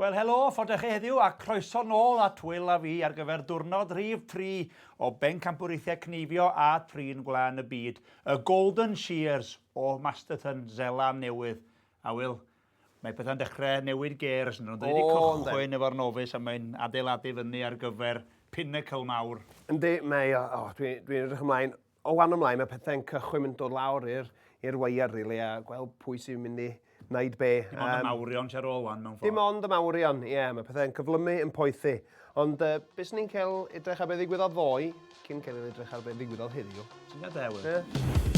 Wel, helo, ffordd chi heddiw, a croeso nôl at Wil a fi ar gyfer diwrnod rhif 3 o Bencampwriaethau Cneifio a Thrin Gwlân y Byd, y Golden Shears o Masterton, Seland Newydd. A Wil, mae pethau'n dechrau newid gêrs yn dydyn? Ni wedi cychwyn efo'r nofis a mae'n adeiladu fyny ar gyfer pinnacle mawr. Yndi, mae o, oh, dwi'n dwi edrych ymlaen. O wan ymlaen, mae pethau'n cychwyn mynd dod lawr i'r i'r weiar, really, a gweld pwy sy'n mynd i wneud be. Dim ond y mawrion sy'n ar ôl wan, mewn ffordd. Dim ond y mawrion, ie. Yeah, mae pethau'n cyflymu, yn poethi. Ond uh, beth ni'n cael edrych ar beth ddigwyddodd ddoe, cyn cael edrych ar beth ddigwyddodd heddiw. Syniad da, Wil. Yeah.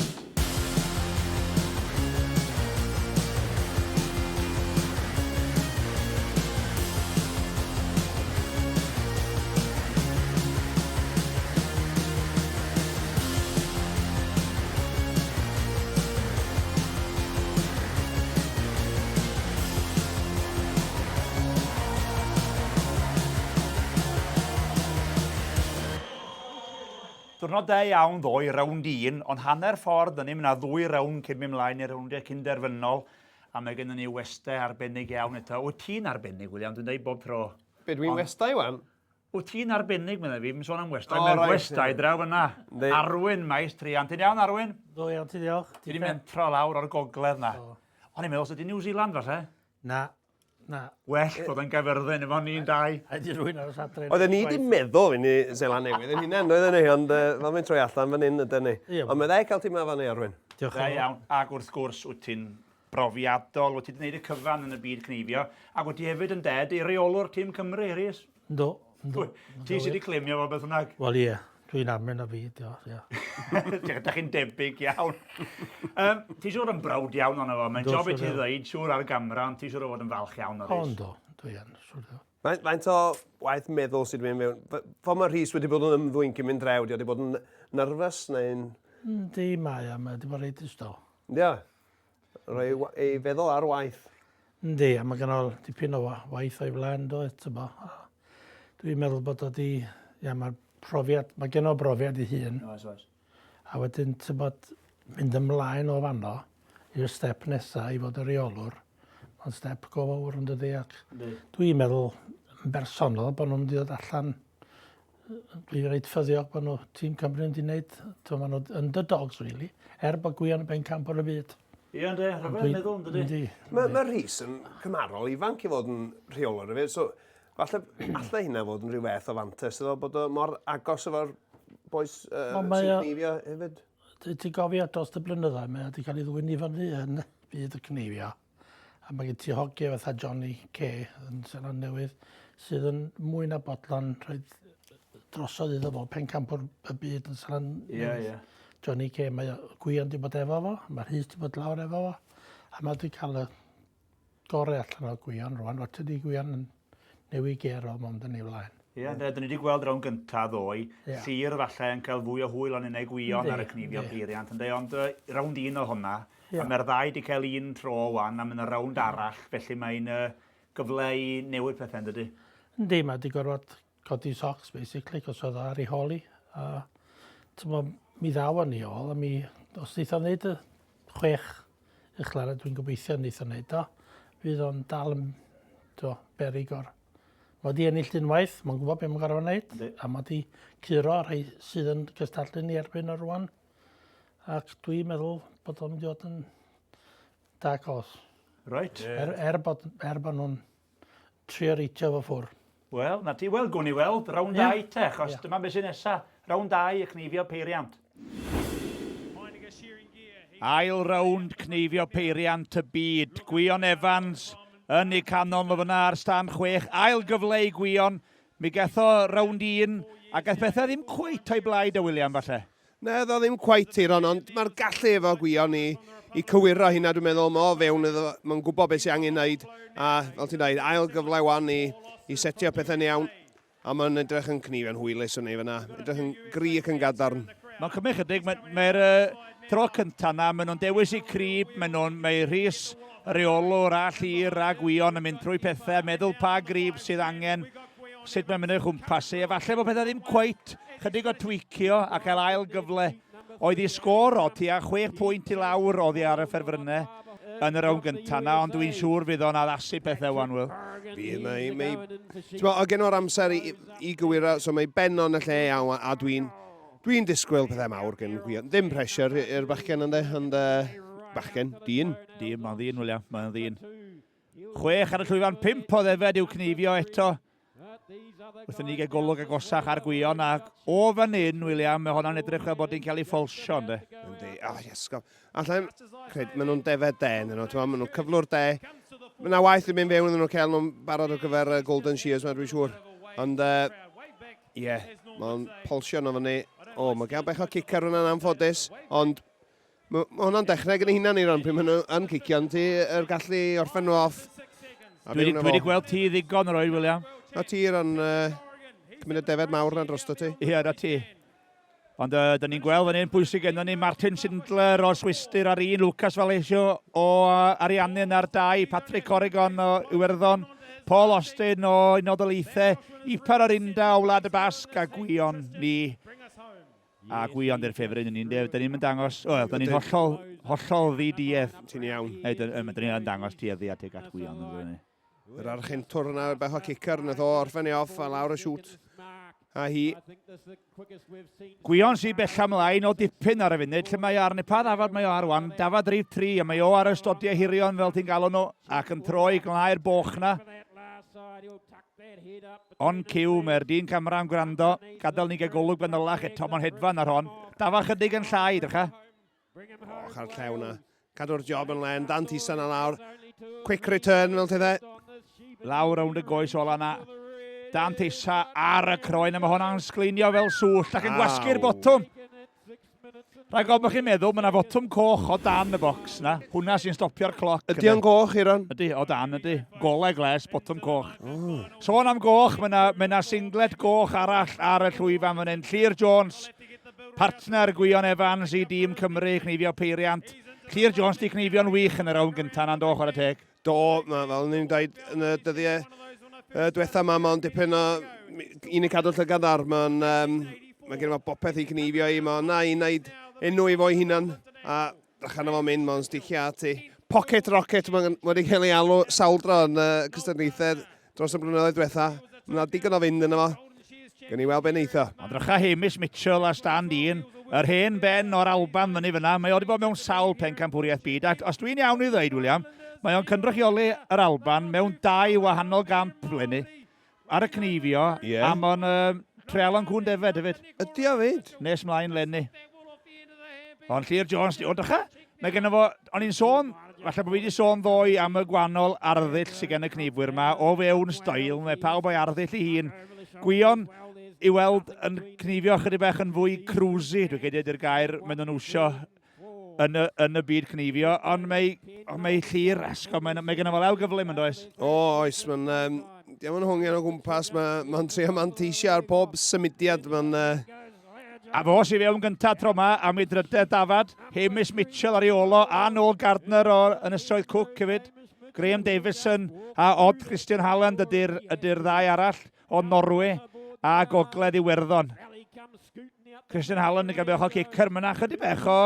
Diwrnod da iawn ddoe, rownd un, ond hanner ffordd dyn ni, mae yna ddwy rownd cyn mynd mlaen i'r rowndiau cynderfynol, a mae gennym ni westai arbennig iawn eto. Wyt ti'n arbennig, William, dwi'n dweud bob tro. Be, dwi'n westai wan? Wyt ti'n arbennig, meddai fi, ddim sôn am westai, oh, mae'r right, gwestai yeah. draw fyna. Arwyn Maes Trian. Ti'n iawn, Arwyn? Do, iawn, ti diolch. Ti wedi mentro lawr o'r gogledd na. Do. O'n i'n meddwl, os ydy New Zealand falle? Na, Na. Well bod yn Gaerfyrddin efo ni'n dau. Rhaid i rywun aros adre. Oedden ni wedi meddwl fynd i Seland Newydd yn hunain, oedden ni, ond uh, fel mae'n troi allan fan hyn ydyn ni. Ie. Ond mae'n dda cael ti yma fan Arwyn. Diolch yn fawr. iawn. Ac wrth gwrs, wyt ti'n brofiadol, wyt ti wedi gwneud y cyfan yn y byd cneifio, ac wyt ti hefyd yn ded i reolwr tîm Cymru, Rhys. Yndw. Yndw. Ti sydd wedi claimio fo beth bynnag. Wel ie, dwi'n armen o fyd, ie. Da chi'n debyg iawn. Um, ti siŵr yn browd iawn ono fo. Mae'n job i ti ddweud, siŵr ar gamera, ond ti siŵr o fod yn falch iawn o Rhys. Yndw, dwi yn, siŵr. Faint o waith meddwl sydd wedi mynd mewn? Ffordd mae Rhys wedi bod yn ymddwyn cyn mynd draw, di o wedi bod yn nervous neu'n... Yndi, mae o, mae wedi bod reit distaw. Yndi o? Rhoi ei feddwl ar waith. Yndi, a mae gynno dipyn o waith o'i flaen, do, t'bo. A dwi'n meddwl bod o 'di, ia, mae'r profiad, mae gynno brofiad ei hun. Oes, oes. A wedyn, t'bod, mynd ymlaen o fanno i'r step nesa i fod y reolwr, mae'n step go fawr yn dydi, ac dwi'n meddwl yn bersonol bod nhw'n mynd i ddod allan Dwi reit ffyddiog bod nhw, tîm Cymru yn di wneud, t'mo' ma' nhw underdogs really, er bod Gwion yn bencampwr y byd. Ie ynde, rhyfedd meddwl yndydi? Yndi. Mae ma Rhys yn cymharol ifanc i fod yn rheolwr hefyd, so falle alle hynna fod yn rhyw fath o fantes iddo bod o mor agos efo'r bois uh, sy'n cneifio hefyd. Ti'n gofio dros y blynyddoedd mae o wedi cael ei ddwyn i fyny yn byd y cneifio. A mae gen ti hogia fatha Johnny Kay yn Seland Newydd sydd yn mwy na bodlon rhoi drosodd iddo fo pencampwr y byd yn Seland Newydd. Ie, ie. Johnny Kay, mae o Gwion 'di bod efo fo, mae Rhys 'di bod lawr efo fo, a mae 'di cael y gorau allan o Gwion rwan. Wel, tydi Gwion yn newid gêr o mond yn ei flaen. Ie, ynde, dyn ni wedi gweld rownd gyntaf ddoe, yeah. Llyr falle yn cael fwy o hwyl ond unig Gwion ar y cnifio peiriant, ynde, ond uh, rownd un o honna, yeah. a mae'r ddau wedi cael un tro wan, a mae'n rownd arall, felly mae'n uh, gyfle i newid pethau, yn dydy? Yndi, mae wedi gorfod codi socks, basically, cos oedd o ar ei hôl i. A, t'mo, mi ddaw o'n i ôl, a mi, os wneith o wneud y chwech uchel dwi'n gobeithio wneith o wneud o, fydd o'n dal yn, t'mo, berig o'r... Mae wedi ennill unwaith, mae'n gwybod beth mae'n gorfod wneud, a mae wedi curo rhai sydd yn cystadlu ni erbyn o rwan. Ac dwi'n meddwl bod o'n mynd i fod yn dark horse. Right. Yeah. Er, er, bod, er bod nhw'n trio reitio fo ffwr. Wel, na ti, wel, gwn i weld, rownd yeah. 2 te, achos yeah. dyma beth sy'n nesa. Rownd 2 y cneifio peiriant. Ail rownd cneifio peiriant y byd. Gwion Evans yn ei canol nhw fyna ar stan chwech. Ail gyfle i Gwion. Mi gath o rownd un, a gath bethau ddim cweit o'i blaid o William falle. Na, oedd o ddim cweit Eiron, ond mae'r gallu efo Gwion i, i cywiro hynna, dwi'n meddwl, mae o fewn iddo, mae'n gwybod beth sy'n angen wneud, a fel ti'n dweud, ail gyfle wan i, i setio pethau'n iawn, a mae'n edrych yn cnifio'n hwylus yn ei fyna, edrych yn gry ac yn gadarn. Mae'n cymryd chydig, mae'r mae uh, tro cyntaf na, maen nhw'n dewis i crib, maen nhw'n, mae Rhys, y reolwr a Llyr a Gwion yn mynd trwy pethau, meddwl pa grib sydd angen, sut mae'n mynd o'i chwmpas i, a falle bod pethau ddim cweit, chydig o tweakio a cael ail gyfle. Oedd i sgôr o tua 6 pwynt i lawr oddi ar y fferfrynnau. yn y rownd gyntaf na, ond dwi'n siŵr fydd o'n addasu pethau wan, Will. Fydd, mae, mae, ti'n o gen o'r amser i, i gywiro, so mae ben o'n y lle iawn, a dwi'n dwi disgwyl pethau mawr gen Gwion. Ddim pressure i'r bachgen ynddo, ond uh, bachgen, dyn. Dyn, mae'n ddyn, William, mae'n ddyn. Chwech ar y llwyfan, pump o ddefed i'w cneifio eto. Wrth i ni gael golwg agosach ar Gwion, ac o fan hyn, William, mae honna'n edrych fel bod hi'n cael ei ffolsio, ynddo? Yndi, o, oh, iesgob. Allai, cred, maen nhw'n defed de, yn nhw, maen nhw'n cyflwr de. Mae yna waith yn mynd fewn iddyn nhw cael nhw'n barod ar gyfer uh, Golden Shears, mae'n dwi'n siŵr. Ond, ie, uh, yeah, mae'n polsio nhw fyny. O, oh, mae gael bech o cicar hwnna'n anffodus, ond Mae ma hwnna'n dechrau gyda hunan i ran pryd maen nhw yn cicio, ond ti yr gallu orffen nhw off. Dwi wedi gweld ti ddigon yr oed, William. Na ti ran uh, cymryd y defed mawr na drosto ti. Ie, na ti. Ond uh, dyn ni'n gweld fan hyn pwysig gennym ni Martin Schindler o'r Swistir ar un, Lucas Valesio o uh, Ariannin ar dau, Patrick Corrigan o Iwerddon, Paul Austin o Unol Daleithiau, Ipar Orinda o Wlad y Basg a Gwion ni A Gwion di'r ffefryn yn ni'n dweud, dyn ni'n dangos, wel, dyn ni'n hollol, hollol ddi-duedd. Ti'n iawn. Neu, dyn ni'n dangos tueddu at at Gwion. Yn ni. Yr Archentwr yna, beth o cicer, nath o orffen ei off a lawr y siwt. A hi. Gwion sy'n bella ymlaen o dipyn ar y funud, lle mae ar, neu pa ddafad mae o ar wan, dafad rhif 3, a mae o ar y stodiau hirion fel ti'n galw nhw, ac yn troi glau'r boch na. On cue, mae'r dyn camera yn gwrando. Gadael ni gael golwg fanylach eto, mae'n hedfan ar hon. Dafa chydig yn llai, drycha. Och, ar llew na. Cadw'r job yn len, dan Tisa na lawr. Quick return, fel ti dde. Lawr rownd y goes ola na. Dan Tisa ar y croen, a mae hwnna'n sgleinio fel swllt ac yn gwasgu'r botwm. Rhaid gofyn bod chi'n meddwl, mae yna fotwm coch o dan y bocs na. Hwna sy'n stopio'r cloc. Ydy o'n goch, Iron? Ydy, o dan, ydy. Golau gles, botwm coch. Oh. Sôn am goch, mae yna, mae yna singlet goch arall ar y llwyfan fan hyn. Llyr Jones, partner Gwion Evans i dîm Cymru, cneifio peiriant. Llyr Jones di cneifio'n wych yn y rownd gyntaf na'n do, chwarae teg. Do, mae fel ni'n dweud yn y dyddiau uh, diwetha yma, mae'n dipyn o un i cadw llygad ar. Mae'n um, mae gen i fo bopeth i cneifio i, mae'n na i wneud enw i fo'i hunan, a allan o fo'n mynd, mae'n sticio ati. Pocket Rocket, mae'n wedi cael ei alw sawl dro yn uh, cystadlaethau dros y blynyddoedd diwetha. Mae yna digon o fynd yna fo. Gen i weld be neith o. Ond drycha Hamish Mitchell a stand un, yr hen ben o'r Alban fyny fyna, mae o wedi bod mewn sawl pencampwriaeth byd, ac os dwi'n iawn i ddweud, William, mae o'n cynrychioli yr Alban mewn dau wahanol gamp leni, ar y cneifio, yeah. a mae'n uh, treialon cŵn defed hefyd. Ydy o fyd? Nes mlaen leni. Ond Llyr Jones, o drycha, mae genno fo, o'n i'n sôn, falle bod fi wedi sôn ddoe am y gwahanol arddull sydd gen y cneifwyr yma, o fewn stael, mae pawb o'i arddull ei hun. Gwion i weld yn cneifio chydig bach yn fwy cruisy, dwi'n credu ydy'r gair maen nhw'n wsio yn y, yn y byd cneifio, ond mae, ond mae Llyr, asgo, mae, mae genno fo lew gyflym yn does? O, oes, mae'n... Um, Diolch yn hongian o gwmpas, mae'n ma trio manteisio ar pob symudiad, mae'n... Uh, A fo sy'n fewn gyntaf tro yma am ei drydedd dafad. Hamish Mitchell ar ei ôl o, a Noel Gardner o Ynysoedd Cook hefyd. Graham Davison a Odd Christian Haaland ydy'r ydy ddau arall o Norwy a Gogledd Iwerddon. Christian Haaland yn cael bech o cicer. Mae yna chydig bech o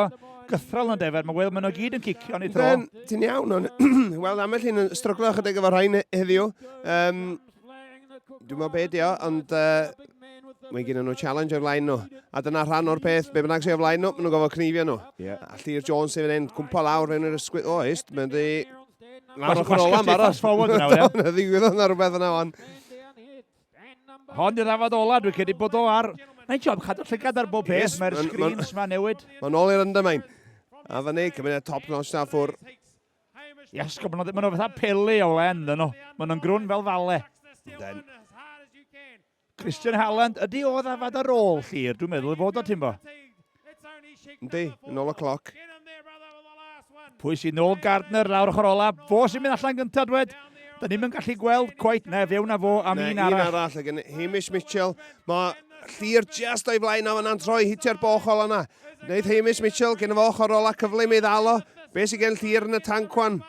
gythral yn defed. Mae wel, maen nhw gyd yn cicio yn ei tro. Ti'n iawn, ond wel, ambell un yn stryglo chydig efo rhain heddiw. Um, Dwi'n meddwl be di o, ond uh, mae gen nhw challenge o'r flaen nhw. A dyna rhan o'r peth, be bynnag sy'n o'r flaen nhw, maen nhw'n gofod cneifio nhw. Yeah. A Llyr Jones sy'n fynd cwmpa lawr fewn i'r ysgwydd. O, ist, mae'n di... Lawr ochr ola yn barod. Forward nawr, ia. Na ddigwydd o'na rhywbeth yna wan. Hon di'r ddafad ola, dwi'n credu bod o ar... Mae'n job cadw llygad ar bob peth, yes, mae'r screens ma newid. Mae'n ôl i'r undermine. A fyny, cymryd y top notch na ffwr. Iasgob, maen nhw fatha peli o len, dyn nhw. Maen nhw'n grwn fel fale. Then. Christian Haaland, ydy o ddafad ar ôl Llyr? Dwi'n meddwl ei fod o, ti'n bo? Yndi, yn ôl y cloc. Pwy sy'n nôl Gardner lawr ochr ola? Fo sy'n mynd allan gyntaf, dwed? Da ni'n gallu gweld cweit, ne, fewn â fo am un arall. Un arall, ac yn Hamish Mitchell. Mae Llyr just o'i flaen o fanna'n troi, hitio'r boch ola yna. Wneud Hamish Mitchell, gen fo ochr ola cyflym ei ddal o. Be sy'n gen Llyr yn y tanc wan?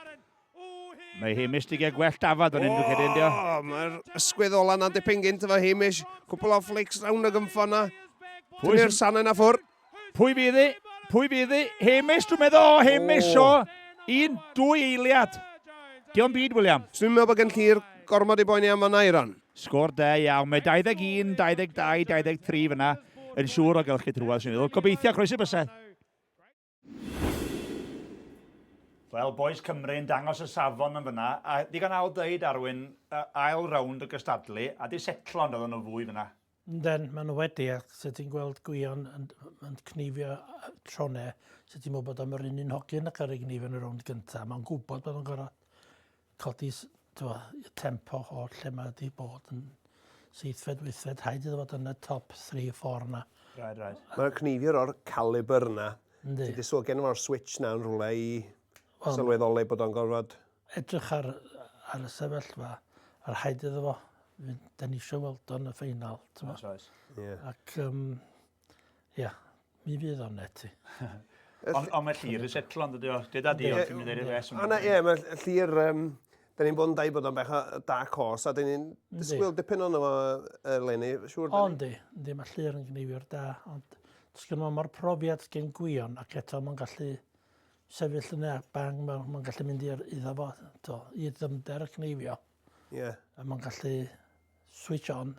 Mae Hamish di gael gwell dafad o'n unrhyw cedyn, dio. O, mae'r ysgwydd ola na'n dipyn gynt efo Hamish. Cwpl o flicks round y gymffon na. Pwy sy'n sanau na ffwr. Pwy fydd hi? Pwy fydd hi? Hamish, dwi'n meddwl, o, Hamish o. Un, dwy eiliad. Diolch byd, William. Swn i'n meddwl bod gen Llyr gormod i boeni am fanna, Iron. Sgôr da iawn. Mae 21, 22, 23 fyna yn siŵr o gylchu trwodd, swn i'n meddwl. Gobeithio, croesi bysedd. Wel, bois Cymru yn dangos y safon yn fyna, a digon hawdd dweud, Arwyn, ail rownd y gystadlu, a di setlo yn doedden nhw fwy fyna. Yndyn, maen nhw wedi, a sut ti'n gweld Gwion yn, yn cnifio tronau, sut ti'n meddwl bod am yr un un hogyn ac ar ei gnifio yn y rownd gyntaf. Mae'n gwybod bod o'n gorau codi twa, y tempo o lle mae wedi bod yn seithfed, wythfed, rhaid iddo fod yn y top 3, 4 na. Right, right. Mae'r cnifio'r o'r calibr yna. Yndi. Ti'n disgwyl gen fo'r switch na yn rhywle i well, sylweddoli bod o'n gorfod... Edrych ar, ar y sefyllfa, a rhaid iddo fo. Da ni eisiau weld o'n y ffeinal. Oes, oes. Yeah. Ac, um, ia, mi fydd o'n net i. Ond on mae Llyr yn setlo, yn dydy o. Dyda di, ond ti'n mynd i'r reswm. O, na, ie, mae Llyr... Um, da ni'n bod yn dweud bod o'n bech o dark horse, a da ni'n disgwyl dipyn o'n efo eleni, siŵr. O, yndi, yndi, mae Llyr yn gneifio'r da, ond does gen mor profiad gen Gwion, ac eto mae'n gallu sefyll yna, bang, mae'n ma gallu mynd i'r iddo fo, to, i ddyfnder y cneifio. Yeah. A mae'n gallu switch on,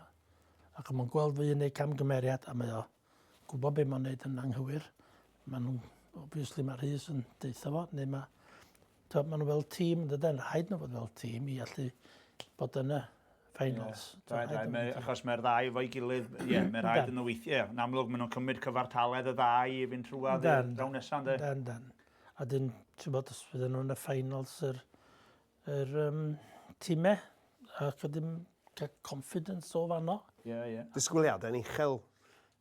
ac mae'n gweld fy un neu camgymeriad, a mae o gwybod beth mae'n neud yn anghywir. Maen nhw, obviously mae Rhys yn deutha fo, neu mae, to, maen nhw fel tîm, yn dydyn, rhaid nhw fod fel tîm i allu bod yn y finals. Yeah. Right, right. Mae, achos mae'r ddau efo'i gilydd, ie, yeah, mae rhaid yn nhw weithio. Yeah, yn amlwg, maen nhw'n cymryd cyfartaledd y ddau i fynd trwad i'r rown nesaf, ynddo? Dan, dan. A dyn, ti'n bod, os fydden nhw'n y finals yr, yr um, tîmau, ac ydym cael confidence o fanno. Ie, yeah, ie. Yeah. Disgwyliadau'n uchel.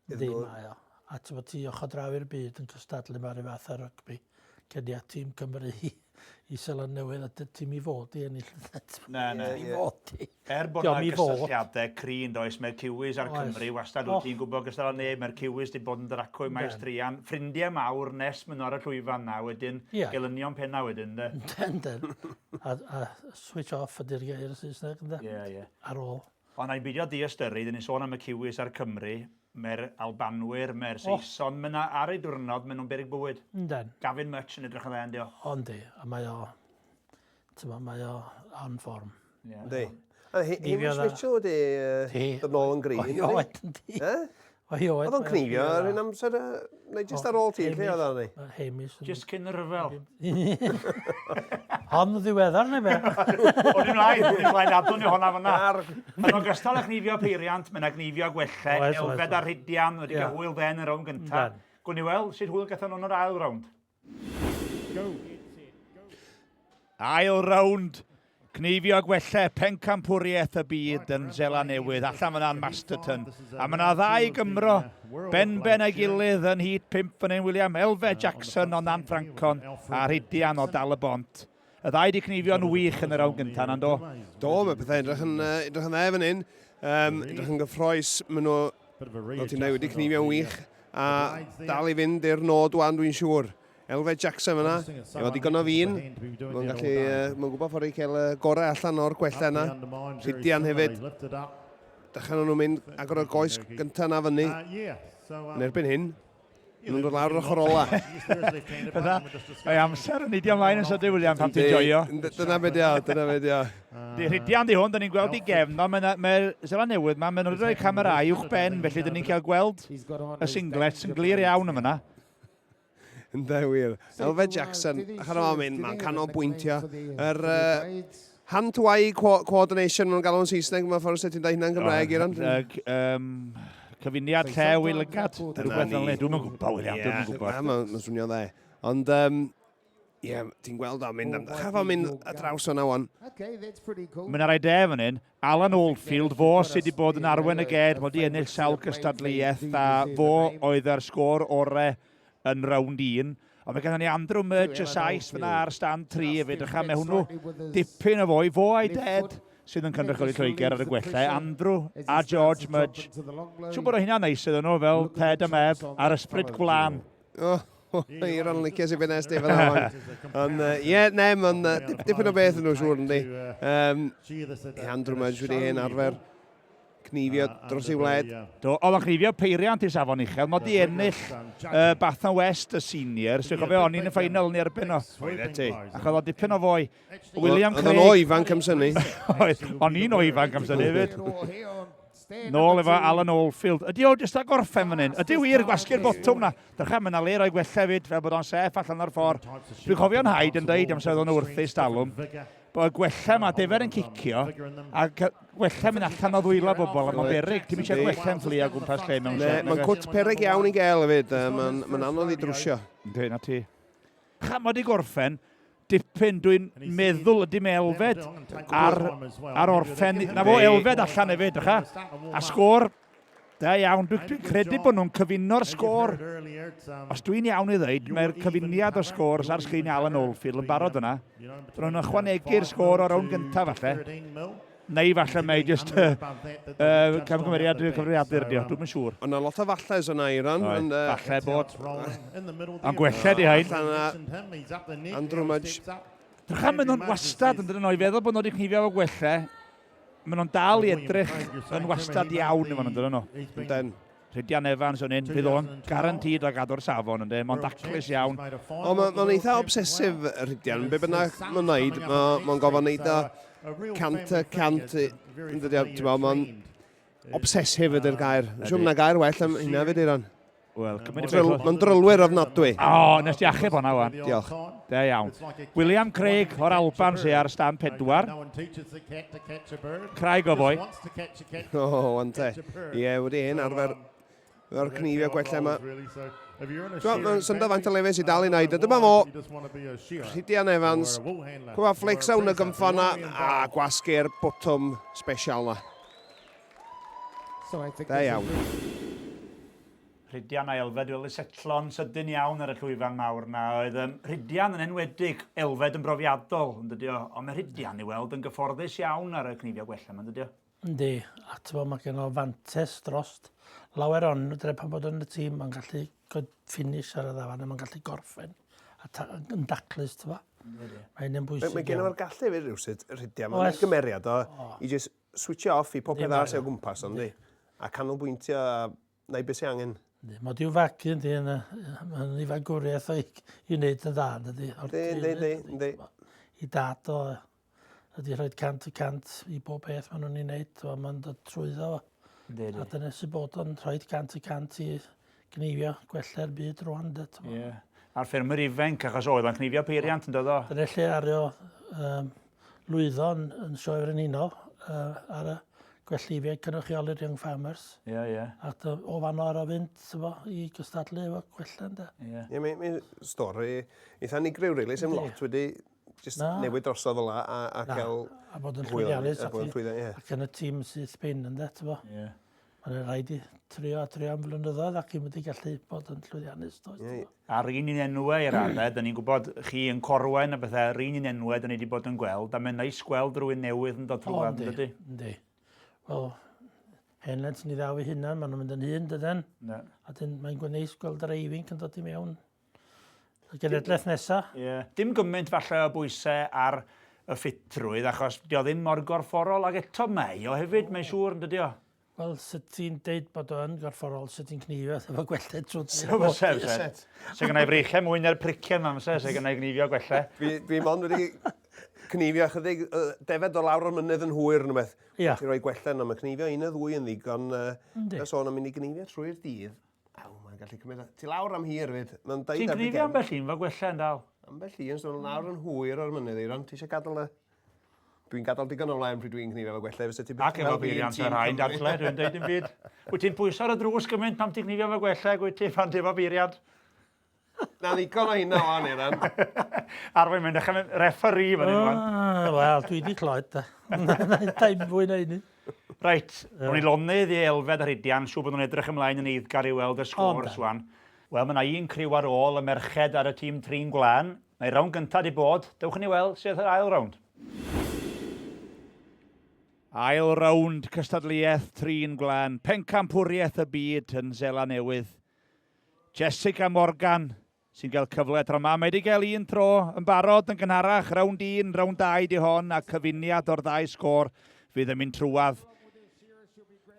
Yndi, mae o. A ti'n bod ti ochr draw i'r byd yn cystadlu mae'r fath ar rygbi. Cenia tîm Cymru i, i Seland Newydd a tîm i fod i ennill. Na, na. I fod i. Er bod yna gysylltiadau cry'n does, mae'r Kiwis a'r Cymru wastad wyt ti'n gwybod gystal â neb, mae'r Kiwis wedi bod yn dracwy maes druan. Ffrindiau mawr nes maen nhw ar y llwyfan na wedyn, yeah. gelynion penna wedyn, de. Yndyn, yndyn. A, a switch off ydy'r gair Saesneg, ynddo? Ie, yeah, ie. Yeah. Ar ôl. Ond na i beidio diystyru, dyn ni'n sôn am y Kiwis a'r Cymry, mae'r Albanwyr, mae'r Saeson, oh. mae ar ei diwrnod, maen nhw'n beryg bywyd. Yndyn. Gavin Much yn edrych yn dda, ynddi o. O, yndi, a mae o, ti'n mae o on form. Yeah. Yndi. A Hamish Mitchell wedi dod nôl yn gryf. O'i oed, yndi. O'i oed. Oedd o'n cnifio ar un amser, neu jyst ar ôl ti, lle oedd o'n ni? Hamish. Jyst cyn y rhyfel. Hon ddiweddar neu be? O'n i'n mlaen, o'n i'n mlaen, adwn ni honna fyna. Yn ogystal â chnifio peiriant, mae yna gnifio gwellau, Elfed a Rhydian wedi cael hwyl dden yn y rownd gyntaf. Gwn i weld sut hwyl gathon nhw yn yr ail rownd. Ail rownd, cneifio gwellau pencampwriaeth y byd yn Seland Newydd, allan fyna'n Masterton. A mae yna ddau Gymro, ben-ben a'i gilydd yn hyd pump fan hyn, William Elfed Jackson o Nan Ffrancon a Rhydian o Dal y Bont. Y ddau di cneifio'n wych yn y rownd gyntaf, na'n do? Do, mae pethau edrych yn, edrych yn dda fan hyn. Um, edrych yn gyffroes, maen nhw, fel ti'n dweud, wedi cneifio'n wych a dal i fynd i'r nod wan, dwi'n siŵr. Elfed Jackson fyna, efo digon o fin, mae'n gallu, uh, mae'n gwybod ffordd i cael y gorau allan o'r gwella yna. Rhydian hefyd, dechrau nhw'n mynd agor o'r goes gyntaf yna fyny. Yn erbyn hyn, nhw'n dod lawr yr ochr ola. Bydda, mae amser yn neidio ymlaen yn sydyn, William, pan ti'n joio. Dyna be dio, dyna be dio. Di Rhydian di hwn, da ni'n gweld i gefn, ond mae'r mae Seland Newydd ma, maen nhw'n rhoi camerâu uwch ben, felly da ni'n cael gweld y singlets yn glir iawn yma. Ynde wir. Elfed Jackson, allan o'n mynd, mae'n canolbwyntio. Yr uh, hand-to-eye co coordination, mae'n galw'n Saesneg, mae'n ffordd sut ti'n dweud hynna'n Gymraeg, Iran. Um, cyfuniad llew i lygad, rhywbeth fel 'ny. Dwi'm yn gwybod, William, dwi'm yn gwybod. Mae'n swnio'n dde. Ond, um, ie, yeah, ti'n gweld o'n mynd, am ddechrau fo'n mynd ar draws o'na wan. Mae yna rai de fan hyn. Alan Oldfield, fo sydd wedi bod yn arwen y ged, wedi ennill sawl gystadleuaeth, a fo oedd ar sgôr orau yn rownd un. Ond mae gennym ni Andrew Murch y Sais fyna ar stand 3 hefyd. Drycha, mae hwnnw dipyn o fwy. Fo a'i ded sydd yn cynrychioli Lloegr ar y gwellau. Andrew a George Mudge. Siw bod o hynna'n neis iddyn nhw fel Ted a Meb a'r ysbryd gwlân. Oh, Iron licio sy'n fynd Stephen Owen. Ond, ie, ne, mae'n dipyn o beth yn nhw siŵr, yndi. Um, Andrew Mudge wedi hen arfer. cnifio dros ei wled. Do, oedd o'n cnifio peiriant i safon uchel. Mod i ennill uh, Bath and West y seniors. Dwi'n cofio o'n i'n y ffeinal yn erbyn o. Oeddet ti. Ac oedd o dipyn o foi. William Craig. Oedd o'n o ifanc am syni. Oedd, o'n i'n o ifanc am syni hefyd. Nôl efo Alan Oldfield. Ydy o jyst a gorffen fan hyn? Ydy wir gwasgu'r botwm na? Drycha, mae yna le roi gwella hefyd, fel bod o'n sef allan o'r ffordd. Dwi'n cofio'n haid yn deud amser oedd o'n wrth ei stalwm, bod y gwella yma, defer yn cicio, a gwella mynd allan o ddwylo bobl, a mae'n beryg. Ti'n eisiau gwella'n fflio o gwmpas lle mewn set. Mae'n cwt peryg iawn i gael hefyd, mae'n ma anodd i drwsio. Yndi, na ti. Cha, mae wedi gorffen dipyn, dwi'n meddwl ydy mae Elfed ar, ar orffen, na fo Elfed allan hefyd, drycha. A sgôr, da iawn, dwi'n dwi credu bod nhw'n cyfuno'r sgôr. Os dwi'n iawn i ddweud, mae'r cyfuniad o sgôrs ar sgrin Alan Oldfield yn barod yna. Dyn nhw'n ychwanegu'r sgôr o'r rownd gyntaf falle. Neu falle mae jyst camgymeriad i'r cyfrifiadur ydi o, dwi'm yn siŵr. Ond na lot o falles yna, Eiron. Ond, falle bod. Ond gwella di hain. Andrew Mudge. Drycha, maen nhw'n wastad yn dydyn nhw, i feddwl bod nhw wedi cnifio efo gwella, maen nhw'n dal i edrych yn wastad iawn efo nhw, dydyn nhw. Yndyn. Rhydian Evans yn un, fydd o'n garantid o gadw'r safon, ynddi, mae'n daclus iawn. O, mae'n ma eitha obsesif, Rhydian, be bynnag mae'n neud, mae'n ma gofod neud o 100%, yn dydi, ti'n meddwl, mae'n obsesif ydy'r gair. Siwr mae gair well am hynna fyd, Eiron. Wel, cymryd i Mae'n drylwyr ofnadwy. O, nes ti achub hwnna, wan. Diolch. Da iawn. William Craig o'r Alban sy'n ar stand 4. Craig o boi. O, wan te. Ie, wedi hen arfer o'r cnifio gwella yma. Dwi'n mae'n syndod faint o lefel sydd dal i wneud. A dyma fo, Rhydian Evans. Cwfa flex awn y gymffon na, a gwasgu'r botwm special na. Da iawn. Rhydian a Elfed wedi setlo'n sydyn iawn ar y llwyfan mawr 'na. Oedd um, Rhydian yn enwedig, Elfed yn brofiadol, yn dydio. Ond mae Rhydian i weld yn gyfforddus iawn ar y cnifio gwella yma, yn dydio? Yndi, a ti'n mae gen o fantes drost lawer ond nhw, dyna pan bod yn y tîm, mae'n gallu finish ar y ddafan a mae'n gallu gorffen a ta, yn daclus, ti'n Mae hynny'n bwysig. Mae gen o'r gallu hefyd rhywsut, Rhydian, mae'n gymeriad o, i just switch off i popeth arall sy'n o gwmpas, ond di. A canolbwyntio a 'na i beth sy'n angen. Yndi, mae diw fagu yndi, yn mae'n ei fagwriaeth o i, i wneud yn dda, yndi. Yndi, yndi, yndi, yndi. I dad o ydy rhoi 100% i bob peth maen nhw'n ei wneud, mae'n dod trwyddo fo. Yndi, yndi. A dyna sy'n bod o'n rhoi 100% i gneifio gwella'r byd rwan, de. Ie. A'r ffermwyr ifanc, achos oedd o'n cneifio peiriant yn dod o. Dyna lle ario um, lwyddo yn, yn Sioe Frenhinol uh, ar y gwellifiau cynrychioli'r Young Farmers. Ie, yeah, ie. Yeah. Ac o fanno ar o fynd, tyfo, i gystadlu efo gwella, ynddo. Ie. Ie, yeah, mae stori eitha unigryw, really. Sdim lot wedi just Na. newid drosodd fel la a, a cael A bod yn llwyddiannus. A bod yn llwyddiannus, ie. Ac yn y tîm syth bin, ynddo, tyfo. Ie. Yeah. Mae'n rhaid i trio a trio am flynyddoedd ac i'm wedi gallu bod yn llwyddiannus. Does, yeah. A'r un un enwau i'r raddau, da ni'n gwybod chi yn Corwen a bethau, yr un un enwau da ni wedi bod yn gweld, a mae'n neis gweld rhywun newydd yn dod trwy yn dydy? Yndi. Wel, hen lent ni ddaw i hunan, maen nhw'n mynd yn hyn, dydyn? Ne. A dyn, mae'n neis gweld yr eifinc yn dod i mewn. Y genedlaeth nesaf. Ie. Yeah. Dim gymaint falle o bwysau ar y ffitrwydd, achos di o ddim mor gorfforol ag eto mae o hefyd, mae'n siŵr, yn dydi o? Wel, sut ti'n deud bod o yn gorfforol, sut ti'n cnifio efo gwellau trwy dydd? Fyse, fyse. Se gynna i freichiau mwy na'r priciau yma, fyse, se gynna i gnifio gwellau. Dwi, dwi mond wedi cnifio ychydig, uh, defed o lawr o'r mynydd yn hwyr yn rhywbeth. Ia. Ti'n rhoi gwellau yna, mae cnifio un neu ddwy yn ddigon. Uh, sôn am mynd i gnifio trwy'r dydd. Aw, mae'n gallu cymryd... Ti lawr am hir fyd. Mae'n deud Ti'n gnifio ambell un fo gwellau yn dal? Ambell un, so lawr yn hwyr o'r mynydd, Eiron. Ti eisiau gadael y... Dwi'n gadael digon o flaen pryd dwi'n cnifio efo gwellau. Fysa ti byth Ac efo beiriant ar haen dadle, dwi'n deud dim byd. Wyt ti'n pwyso ar y drws gymaint pam ti'n cnifio efo gwellau, wyt ti pan ti efo beiriant? Na ddigon o hynna wan, Eiron. Arfer mynd dechrau mynd referee fan hyn wan. Ah, wel, dwi wedi clywed da. Dim fwy na hynny. Reit, o'n i lonydd i Elfed a Rhydian, siŵr bod nhw'n edrych ymlaen yn eiddgar i weld y sgôr swan. Wel, mae yna un criw ar ôl y merched ar y tîm trin gwlân. Mae'r rownd gyntaf wedi bod. Dewch i ni weld sydd yr ail rownd. Ail rownd cystadleuaeth trin gwlân, pencampwriaeth y byd yn Seland Newydd. Jessica Morgan sy'n cael cyfle tro yma. Mae wedi cael un tro yn barod yn gynharach, rownd 1, rownd 2 di hon, a cyfuniad o'r ddau sgôr fydd yn mynd trwadd.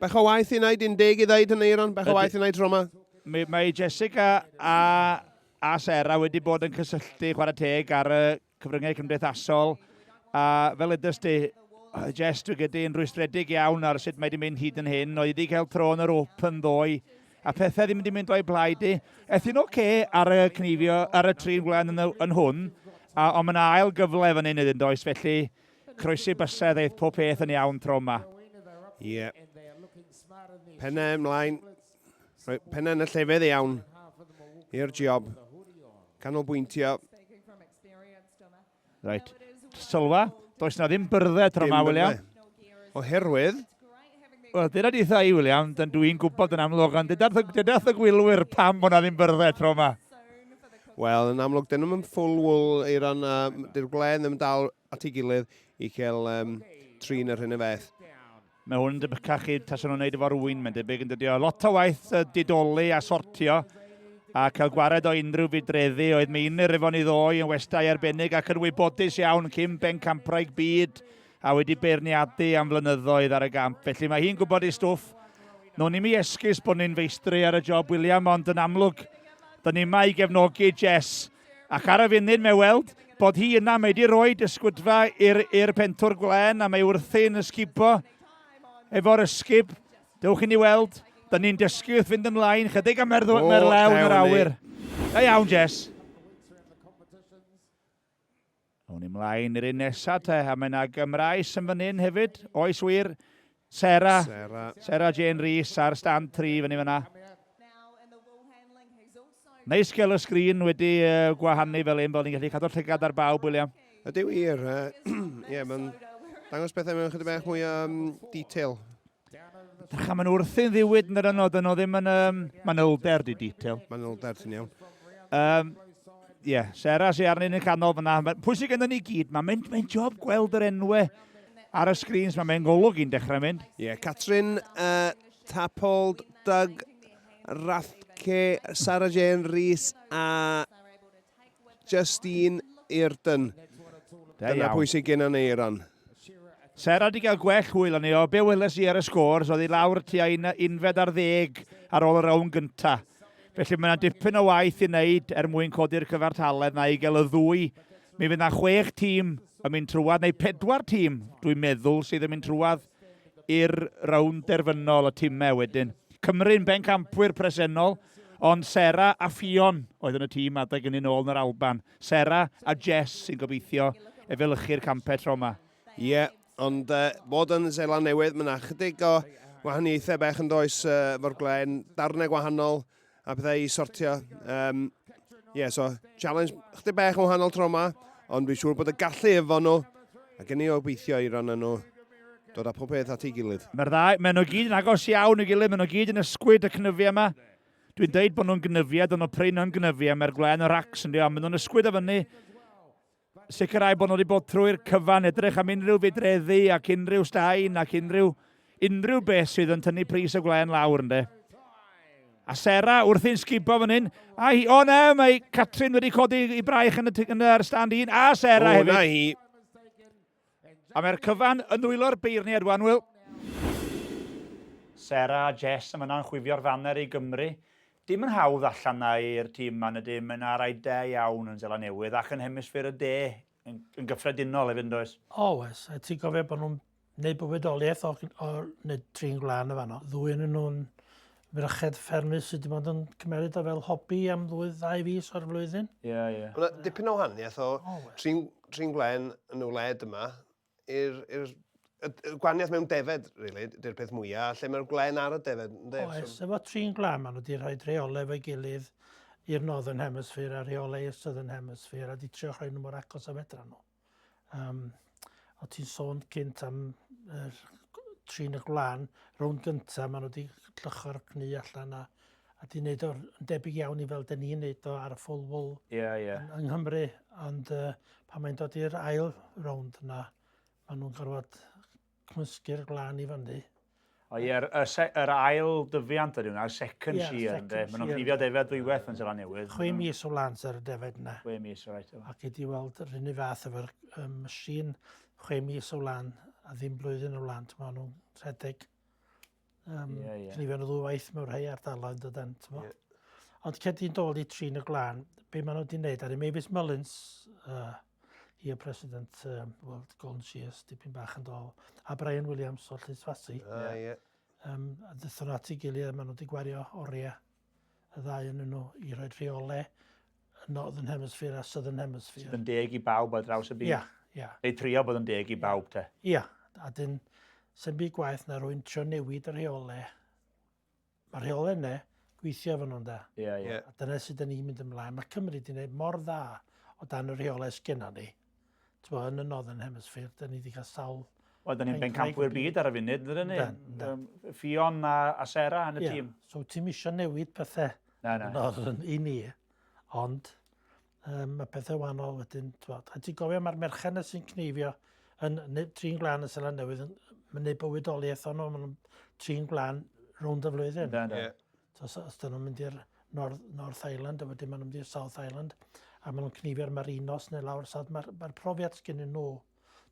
Bach o waith i wneud, un deg i ddeud hynny, Iron. Bach o waith i wneud tro yma. Mae, mae Jessica a, a Sarah wedi bod yn cysylltu chwarae teg ar y cyfryngau cymdeithasol, a fel ydys di, Jess, dwi gyda yn rwystredig iawn ar sut mae wedi mynd hyd yn hyn. Oedd wedi cael tro yn yr Open ddoe, a pethau ddim wedi mynd o'i blaid i. Eth hi'n oce okay ar y cnifio, ar y trin gwlen yn, yn hwn, a, ond mae yna ail gyfle fan hyn iddyn does, felly croesi bysedd eith pob peth yn iawn tro yma. Ie. Yeah. Pennau ymlaen. Rhoi pennau yn y llefydd iawn i'r job. Canolbwyntio. Reit. Sylwa, does na ddim byrddau tro yma, William. Oherwydd? Wel, dyna di i, William, dyn dwi'n gwybod yn amlwg, ond dydath y gwylwyr pam bod na ddim byrddau tro yma. Wel, yn amlwg, dyn nhw'n full wool, Eiron, a dy'r gwlen ddim dal at ei gilydd i cael um, trin yr hyn y feth. Mae hwn yn debycach i tasen nhw'n neud efo rwy'n, mae'n debyg yn dydi o. Lot o waith didoli a sortio a cael gwared o unrhyw fudreddi oedd Meinir efo ni ddoe yn westai arbennig ac yn wybodus iawn cyn bencampwraig byd a wedi beirniadu am flynyddoedd ar y gamp. Felly mae hi'n gwybod ei stwff. Nown ni'm i esgus bod ni'n feistri ar y job William, ond yn amlwg, dyn ni yma i gefnogi Jess. Ac ar y funud mae weld bod hi yna, mae wedi rhoi ysgwydfa i'r pentwr gwlen a mae wrthi'n ysgubo efo'r ysgub. Dewch i ni weld, dyn ni'n dysgu wrth fynd ymlaen, chydig am merlew yn yr awyr. Da iawn, Jess. Awn ni mlaen i'r un nesa te, a mae yna Gymraes yn fan hyn hefyd. Oes wir, Sarah, Sarah. Sarah Jane Rees ar stand 3 fyny fyna. Neis gael y sgrin wedi uh, gwahanu fel un, bod ni'n gallu cadw'r llygad ar bawb, William. Ydy wir. Ie, uh, yeah, mae'n dangos bethau mewn chydig bach mwy o um, detail. Drycha, maen nhw wrthi'n ddiwyd yn yr yno, dyn nhw ddim yn um, manylder di detail. Manylder, ti'n iawn. Um, Ie, yeah, Sarah sy'n arnyn yn canol fyna. Pwy sy'n gynnu ni gyd? Mae'n mynd, mae'n job gweld yr enwau ar y screens, mae'n golwg i'n dechrau mynd. Ie, yeah, Catrin uh, Tapold, Doug Rathke, Sarah Jane Rees a Justine Ayrton. Dyna pwy sy'n gynnu ni, Ron. Sera 'di gael gwell hwyl arni o be weles i ar y scores, oedd hi lawr tua un, unfed ar ddeg ar ôl y rownd gynta. Felly mae yna dipyn o waith i wneud er mwyn codi'r cyfartaledd na i gael y ddwy. Mi fydd yna chwech tîm yn mynd trwad, neu pedwar tîm, dwi'n meddwl, sydd yn mynd trwad i'r rownd derfynol y timau wedyn. Cymru'n bencampwyr presennol, ond Sera a Ffion oedd yn y tîm adeg yn ôl yn yr Alban. Sera a Jess sy'n gobeithio efelychu'r campau tro yma. Ie, yeah, ond uh, bod yn Seland Newydd, mae yna chydig o wahaniaethau bech yn does uh, efo'r glen, darnau gwahanol a pethau i sortio. Um, yeah, so challenge chydig bech yn wahanol tro yma, ond dwi'n siŵr bod y gallu efo nhw, a gen i obeithio i ran nhw dod â pob peth at ei gilydd. Mae'r ddau, maen nhw gyd yn agos iawn i'w gilydd, maen nhw gyd yn ysgwyd y cnyfiau yma. Dwi'n deud bod nhw'n gnyfiau, dyn nhw prin yn gnyfiau, mae'r gwlen y racs yn diolch, maen nhw'n ysgwyd o fyny. Sicrhau bod nhw wedi bod trwy'r cyfan, edrych am unrhyw fudreddi ac unrhyw staen ac unrhyw, unrhyw beth sydd yn tynnu pris y gwlen lawr, ynddo. A Sarah wrthi'n sgubo fan hyn. A hi, o na, mae Catrin wedi codi i braich yn y, yn yr stand un. A Sarah o, hefyd. Na hi. A mae'r cyfan yn nwylo'r beirniaid wan, Wil. Sarah a Jess yn fan'na'n chwifio'r faner i Gymru. Dim yn hawdd allan 'na i'r tîm 'ma yn y dim, mae 'na rai da iawn yn Seland Newydd ac yn hemisffer y de yn, yn gyffredinol hefyd yn does? O, oes. A ti'n gofio bod nhw'n neud bywydoliaeth o, o wneud trin gwlân y fanno. Ddwy yn nhw'n ferched ffermydd sydd wedi bod yn cymeryd o fel hobi am ddwy, ddau fis o'r flwyddyn. Ie, yeah, ie. Yeah. Mae dipyn o wahaniaeth o oh, trin, trin gwlen yn y wled yma i'r i'r y, y gwahaniaeth mewn defed, really, di'r peth mwyaf, lle mae'r gwlen ar y defed. Ynddi? Oes, so... efo trin gwlan, maen nhw wedi rhoi rheolau efo'i gilydd i'r Northern Hemisphere a rheolau i'r Southern Hemisphere a di trio rhoi nhw mor agos a fedra nhw. Um, o ti'n sôn cynt am er, trin y gwlân, rownd gyntaf, maen nhw wedi llycho'r cnu allan a, a di wneud o'r debyg iawn i fel dyn ni'n wneud o ar y full wool yeah, yeah. Yng, yng Nghymru. Ond uh, pan mae'n dod i'r ail rownd yna, maen nhw'n gorfod cymysgu'r gwlân i fyny. O ie, yr, y, se, yr ail dyfiant ydy hwnna, second yeah, shear, ynddo. Maen nhw'n cnifio defaid ddwywaith yn Seland Newydd. Chwe mis o wlân sy'r defaid yna. 6 mis, reit. Ac i di weld yr un fath efo'r um, machine, 6 mis o wlân a ddim blwyddyn o wlân, maen nhw'n rhedeg. Um, yeah, yeah. Cnifio nhw ddwy waith mewn rhai ardaloedd dydyn, ti'n yeah. Ond cedi'n dod i trin y glân, be maen nhw wedi wneud, ar Mavis Mullins, hi y president World Golden Shears, dipyn bach yn dol, a Brian Williams o Llys Fasi. Yeah. A ddaethon nhw at ei gilydd a maen nhw wedi gwario oriau y ddau yn nhw i rhoi rheolau y Northern Hemisphere a Southern Hemisphere. Sydd yn deg i bawb ar draws y byd. Ia, ia. Neu trio bod yn deg i bawb te. Ia, a dyn, sy'n byd gwaith na rwy'n trio newid y rheolau. Mae'r rheolau yna, gweithio efo nhw'n da. Ia, ia. A dyna sut dyn ni'n mynd ymlaen. Mae Cymru wedi gwneud mor dda o dan y rheolau sgynna ni. T'bo, yn y Northern Hemisphere, dyn ni wedi cael sawl... Wel, dyn ni'n bencampwyr byd ar y funud, dyn ni? Ffion a, a Sarah yn y yeah. tîm. So ti'n isio newid pethau na, na. Northern i ni, ond mae pethau wahanol wedyn. T'bo. A ti'n gofio mae'r merched na sy'n cneifio yn trin glân y Seland Newydd yn mynd bywydoliaeth o'n nhw, maen nhw'n trin glân rownd y flwyddyn. Da, da. Yeah. So, os, os dyn nhw'n mynd i'r North, North Island, a wedyn maen nhw'n mynd i'r South Island, a maen nhw'n cnifio'r Marinos neu lawr South. Mae'r mae profiad sgennyn nhw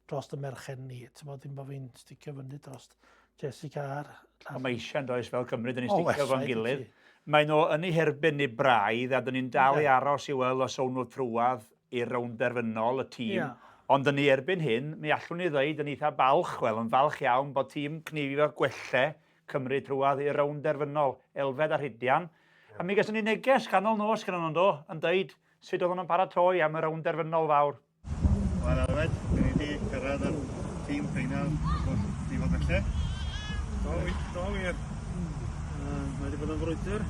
dros y merched ni. Ti'n bod, ddim bod fi'n sticio fyny dros Jessica a'r... Ond mae eisiau yn does fel Cymru, dyn ni'n O, sticio oes, fo'n rhaid i gilydd. ti. Mae nhw yn eu herbyn ni braidd, a dyn ni'n dal i aros i weld os own nhw trwadd i'r rownd derfynol, y tîm. Ie. Ond dyn ni erbyn hyn, mi allwn ni ddeud yn eitha balch, wel, yn falch iawn bod tîm cnifio gwelle Cymru trwadd i'r rownd derfynol, Elfed a Rhydian. A mi gason ni neges ganol nos gyda nhw'n do, yn deud sut oedden nhw'n paratoi am y rownd derfynol fawr. Wel, Elfed, dyn ni wedi cyrraedd yr tîm ffeinal wrth i fod felly. Do, do wir. Mae wedi bod yn frwydr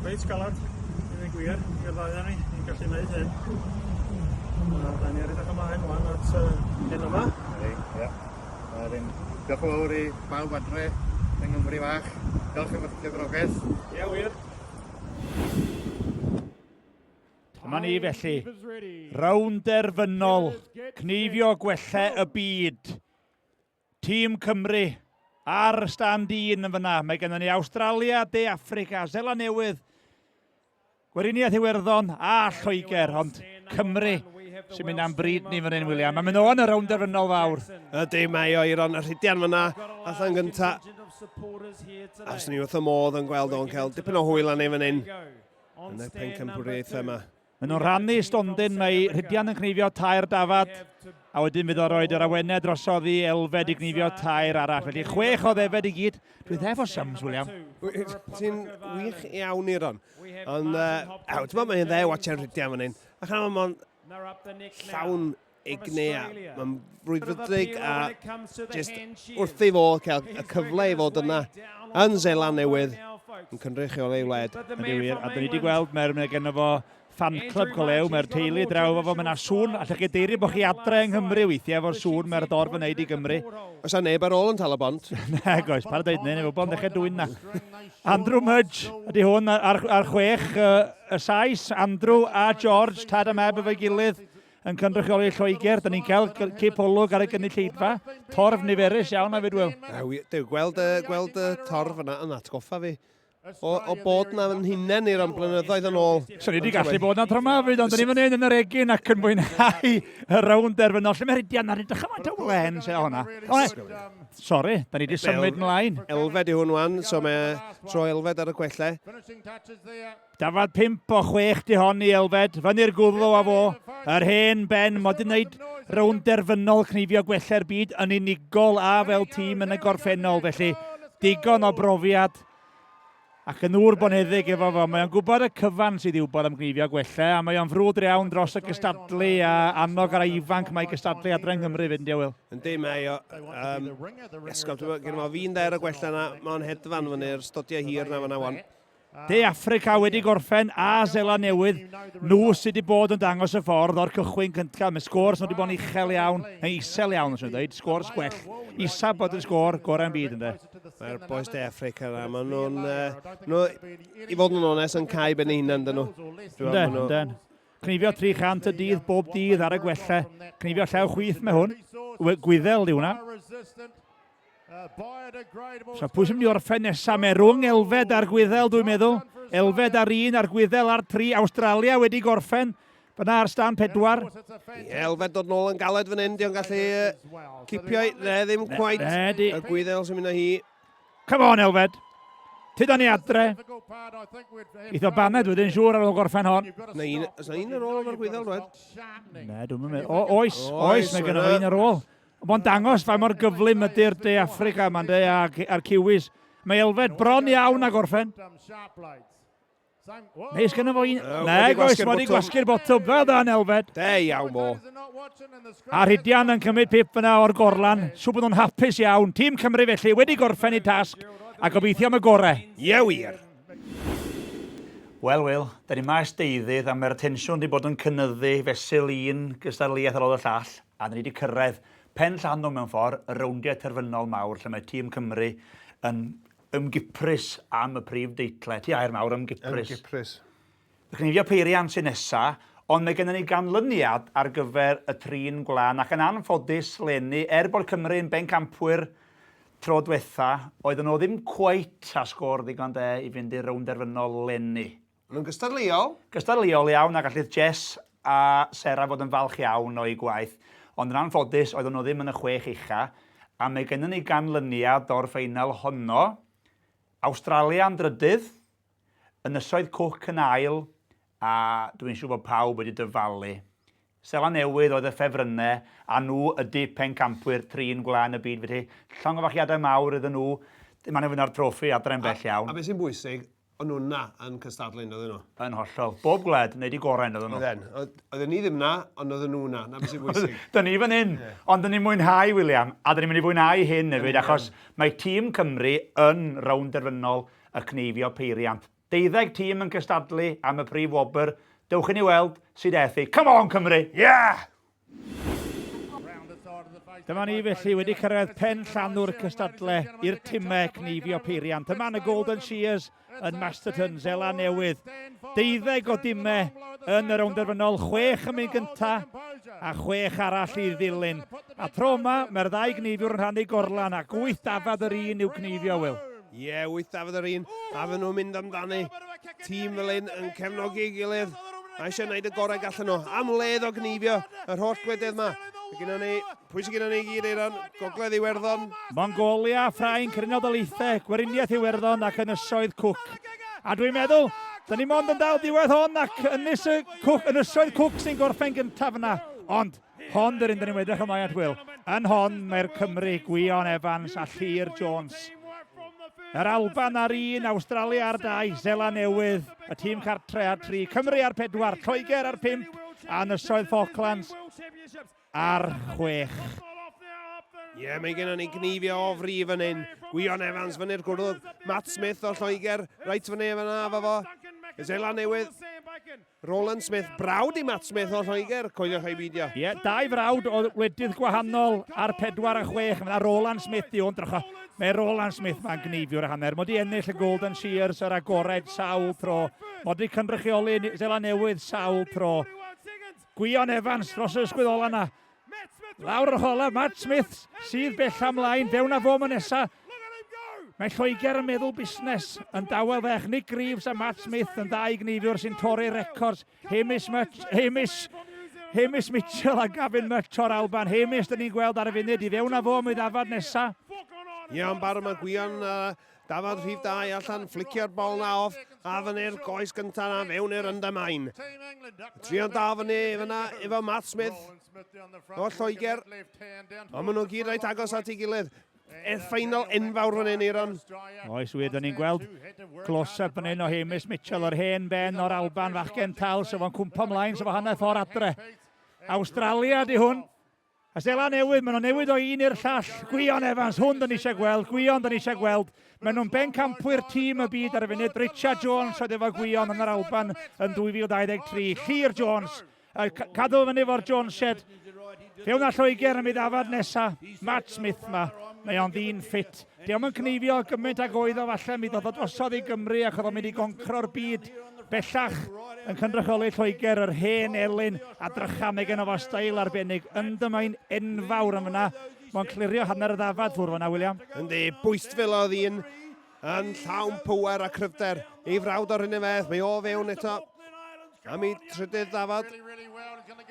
reit galad, i ddweud gwir, i'r ddau o'n ni, ni'n gallu gwneud hyn. Da ni ar edrych ymlaen wan at hyn yma. Ydy, ie. A wedyn, diolch yn fawr i bawb adre yng Nghymru fach. Diolch am eich cefnogaeth. Ie, wir. Dyma ni felly, rownd derfynol, cneifio gwelle y byd. Tîm Cymru ar stand un yn fyna. Mae gennym ni Awstralia, De Affrica, Seland Newydd, Gweriniaeth Iwerddon a Lloegr, ond Cymru sy'n mynd am bryd ni fan hyn, William. Mae'n mynd o yn y rownd derfynol fawr. Ydy, mae o Iron a Rhydian fyna, allan gynta. A swn i wrth y modd yn gweld o'n cael dipyn o hwyl arni fan hyn. Yn y pencampwriaethau yma. Maen nhw'n rhannu stondin, mae Rhydian yn cneifio tair dafad, a wedyn fydd o'n rhoi yr awenau drosodd i Elfed i gneifio tair arall. Felly chwech o ddefed i gyd. Dwi dde efo sums, William. Ti'n wych iawn, Iron. Ond, uh, ti'n meddwl, mae'n dde watcher Rhydian fan hyn. A chan mae'n llawn egni a mae'n frwydfrydig a just wrth ei fod cael y cyfle i fod yna yn Seland Newydd yn cynrychioli ei wlad. Ydy wir, a dyn ni wedi gweld, mae'r mae genno fo fan club go lew, mae'r teulu draw efo fo, mae yna sŵn, allwch chi deiri bod chi adre yng Nghymru weithiau efo'r sŵn mae'r dorf yn neud i Gymru. Oes 'na neb ar ôl yn Tal-y-bont? Nag oes, para dweud hynny, neu bobl yn dechrau dwyn na. Andrew Mudge, ydy hwn ar, ar chwech, y Sais, Andrew a George, tad a mab efo'i gilydd, yn cynrychioli Lloegr. Da ni'n cael cipolwg ar y gynulleidfa. Torf niferus iawn hefyd, Will. Dew, gweld, gweld y torf yna yn atgoffa fi o, o bod na yn hunain i'r am blynyddoedd yn ôl. So ni wedi gallu bod na tro yma fyd, ond ni fan hyn yn yr egin ac yn mwynhau y rownd derfynol. Lle mae Rhydian ar edrych yma, dy wlen sydd hwnna. O, sori, da ni wedi symud mlaen. Elfed yw hwn wan, so mae tro Elfed ar y gwellau. Dafad 5 o 6 di hon i Elfed, fyny'r gwddw a fo, yr hen ben, mod i'n gwneud rownd derfynol cneifio gwella'r byd yn unigol a fel tîm yn y gorffennol, felly digon o brofiad ac yn ŵr bonheddig efo fo. Mae o'n gwybod y cyfan sydd i'w wybod am gneifio gwella, a mae o'n frwd iawn dros y gystadlu a annog ar ifanc mae gystadlu adre yng Nghymru fyd, ynddi, Will? Yndi, mae o... Um, Esgob, dwi'n meddwl, gyda fi'n der y gwella na, mae'n hedfan fyny'r stodiau hir na fyna wan. De Affrica wedi gorffen a Seland Newydd, nhw sydd wedi bod yn dangos y ffordd o'r cychwyn cyntaf. Mae sgôrs nhw wedi bod yn uchel iawn, neu isel iawn, os yw'n dweud, sgôrs gwell. Isa bod yn sgôr gorau'n byd, ynddo. Mae'r boys De Affrica yna, maen nhw'n, nhw, i fod yn onest, yn cael ben eu hunain, dyn nhw. Yndyn, yndyn. Cneifio 300 y dydd, bob dydd ar y gwella. Cneifio llaw chwith mae hwn. Gwyddel di hwnna. So pwy sy'n mynd i orffen nesaf? Mae rhwng Elfed a'r Gwyddel, dwi'n meddwl. Elfed ar un a'r Gwyddel ar tri. Awstralia wedi gorffen. Fyna ar stan pedwar. Ie, Elfed dod nôl yn galed fan hyn. Dio'n gallu cipio, ne, ddim quite. Ne, di. Y Gwyddel sy'n mynd â hi. Come on, Elfed. Ti da ni adre. Eitho baned wedyn siŵr ar ôl gorffen hon. Na un, oes na un ar ôl efo'r gwyddel, rhaid? Ne, dwi'n meddwl. O, oes, oes, mae gennym un ar ôl. Mae'n dangos faint mor gyflym ydy'r De Affrica yma'n de, a'r Kiwis. Mae Elfed bron iawn a gorffen. Neu sgynno fo un... Ne, goes, mae wedi gwasgu'r botwm. Fel da, Elfed. De iawn, mo. A Rhydian yn cymryd pip fyna o'r gorlan. Siw bod nhw'n hapus iawn. Tîm Cymru felly wedi gorffen eu tasg a gobeithio am y gorau. Ie wir. Wel, Wil, da ni maes deuddydd a mae'r tensiwn wedi bod yn cynyddu fesul un gystadleuaeth ar ôl y llall, a da ni wedi cyrraedd pen llanw mewn ffordd, y rowndiau terfynol mawr lle mae tîm Cymru yn ymgiprys am y prif deitlau. Ti air mawr, ymgiprys. Ymgiprys. Y cneifio peiriant sy'n nesa, ond mae gennym ni ganlyniad ar gyfer y trin gwlân ac yn anffodus leni, er bod Cymru yn bencampwyr tro dwetha, oedden nhw ddim cweit â sgôr ddigon de i fynd i'r rownd derfynol leni. Maen nhw'n gystadleuol. Gystadleuol iawn a gallith Jess a Sarah fod yn falch iawn o'u gwaith, ond yn anffodus oedden nhw ddim yn y chwech ucha, a mae gennym ni ganlyniad o'r ffeinal honno, Awstralia yn drydydd, Ynysoedd Cook yn ail, a dwi'n siŵr bod pawb wedi dyfalu. Seland Newydd oedd y ffefrynnau, a nhw ydy pencampwyr trin gwlân y byd, felly llongyfarchiadau mawr iddyn nhw. Maen nhw'n fynd â'r troffi adre'n bell iawn. A beth sy'n bwysig, o'n nhw 'na yn cystadlu, yn doedden nhw? Yn hollol. Bob gwlad yn neud 'u gorau, yn doedden nhw? Oedden. Oedden ni ddim 'na, ond oedden nhw 'na. 'Na beth sy'n bwysig. Dyn ni fan hyn. Ond dyn ni'n mwynhau, William, a dyn ni'n mynd i fwynhau hyn hefyd, achos mae tîm Cymru yn rownd derfynol y cneifio peiriant. Deuddeg tîm yn cystadlu am y prif wobr. Dewch i ni weld sut eth hi. Come on, Cymru! Yeah! Dyma ni felly wedi cyrraedd pen llanw'r cystadle i'r timau cneifio peiriant. Yma yn y Golden Shears yn Masterton, Seland Newydd. Deuddeg o dimau yn y rownd derfynol, chwech yn mynd gynta a chwech arall i ddilyn. A tro yma, mae'r ddau gneifiwr yn rhannu gorlan ac wyth dafad yr un i'w gneifio, Wil. Ie, yeah, wyth dafad yr un, a fy nhw'n mynd amdani. Tîm fel hyn yn cefnogi ei gilydd, a eisiau gwneud y gorau gallan nhw. Am wledd o gneifio yr holl gwledydd yma. Gyda ni, pwy sydd gyda ni i gyd, Eiron? Gogledd Iwerddon. Mongolia, Ffrainc, yr Unol Daleithiau, Gweriniaeth Iwerddon ac Ynysoedd Cook. A dwi'n meddwl, dyn ni mond yn dal diwedd hon ac Ynys y Cook, Ynysoedd Cook sy'n gorffen gyntaf yna. Ond hon dy'r un dyn ni'n edrych ymlaen at Will. Yn hon mae'r Cymry, Gwion Evans a Llyr Jones. Yr Alban ar un, Awstralia ar dau, Seland Newydd, y tîm cartre ar tri, Cymru ar pedwar, Lloegr ar pump, a Ynysoedd Falklands ar chwech. Ie, yeah, mae gennym ni gneifio o fri fan hyn. Gwion Evans fyny'r gwrdd. Matt Smith o Lloegr, reit fyny efo na fo. Seland Newydd. Roland Smith, brawd i Matt Smith o Lloegr, coeliwch ei beidio. Ie, yeah, dau frawd o wledydd gwahanol ar 4 a 6. Mae Roland Smith di hwn, drycha. Mae Roland Smith ma'n gneifiwr a hanner. Mod i ennill y Golden Shears yr agored sawl tro. Mod i cynrychioli Seland Newydd sawl tro. Gwion Evans dros y ysgwydd ola na. Lawr yr hola, Matt Smith sydd bella ymlaen, fewn â fo yma nesa. Mae Lloegr yn meddwl busnes yn dawel fech. Nick Greaves a Matt Smith yn ddau gneifiwr sy'n torri records. Hamish, Much, Hamish, Hamish Mitchell a Gavin Mutch o'r Alban. Hamish, dyn ni'n gweld ar y funud, i fewn â fo am ei ddafad nesa. Ie, ond barod mae Gwion uh, Dafad rhif 2 allan, fflicio'r bol na off, a fyny'r goes gynta na fewn i'r undermine. Trio'n da fyny fyna efo Matt Smith o Lloegr. Ond maen nhw gyd reit agos at ei gilydd. E ffeinal enfawr fan hyn, Eiron. Oes wir, dyn ni'n gweld close-up fan hyn o Hamish Mitchell, o'r hen ben o'r Alban, fachgen tal, sef o'n cwmpo mlaen, sef o hanner ffordd adre. Awstralia di hwn. A Seland Newydd, maen nhw'n newid o un i'r llall. Gwion Evans, hwn dyn ni eisiau gweld. Gwion dyn ni eisiau gweld. Maen nhw'n bencampwyr tîm y byd ar y funud. Richard Jones oedd efo Gwion yn yr Alban yn 2023. Llyr Jones, cadw fyny efo'r Jones shed. Fewn â Lloegr am ei ddafad nesa. Matt Smith ma, mae o'n ddyn ffit. Di o'm yn cneifio gymaint ag oedd o falle, mi ddodd o drosodd i Gymru ac oedd o'n mynd i goncro'r byd. Bellach yn cynrychioli Lloegr, yr hen elyn a drycha, mae gen o fo steil arbennig, undermine enfawr yn fyna. Mae'n clirio hanner y ddafad ffwrdd fyna, William. Yndi, bwystfil oedd un yn llawn pŵer a cryfder. Ei frawd o'r hyn fath, mae o fewn eto am ei trydydd ddafad.